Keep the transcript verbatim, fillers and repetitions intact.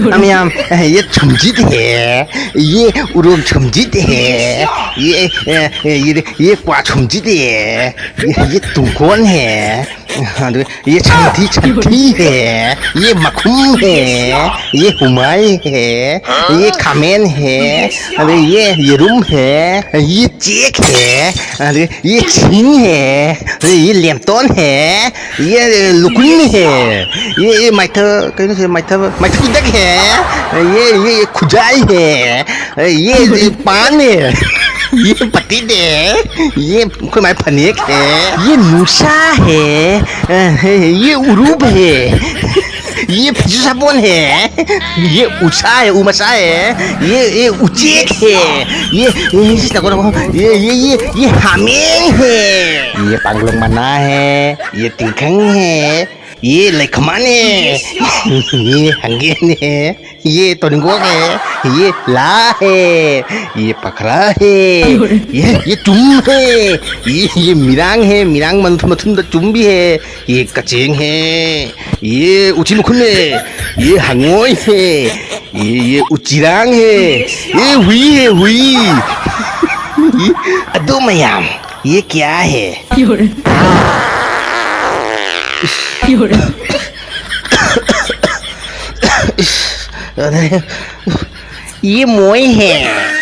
ꯃꯌꯥꯝ, ये छुमछित है, ये उरोम छुमछित है, ये, ये, ये, ये क्वा छुमछित है, ये, ये तुंगकोन है, ये छंथी छंथी है, ये मखुम है, ये हुमाई है, ये खामेन है, अरे ये येरुम है, ये चेक है, अरे ये छिंग है, अरे ये लेमटोन है, ये लुकुन है, ये, ये माइथर, कहीं से माइथर, माइथर किदक है, ये, ये, ये खुजाई है, ये, ये पान है, ये पतीत है, ये कोई माय फनेक है, ये नूसा है, ये उरूब है, ये फिजू साबुन है, ये उषा है, उमसा है, ये, ये उचेक है, ये, ये, ये, ये, ये, ये हामेंग है, ये पांगलोंग मना है, ये तिंगखंग है, ये लेखमान है, ये हंगेन है, ये तोनिंगोक है, ये ला है, ये पखरा है, ये, ये चुम है, ये, ये मिरांग है, मिरांग मथुन मथुन द चुम भी है, ये कचेंग है, ये उचिलुखुन है, ये हंगोई है, ये, ये उचिरांग है, ये हुई है, हुई। अदो मयाम, ये क्या है? अरे, ये मोय है।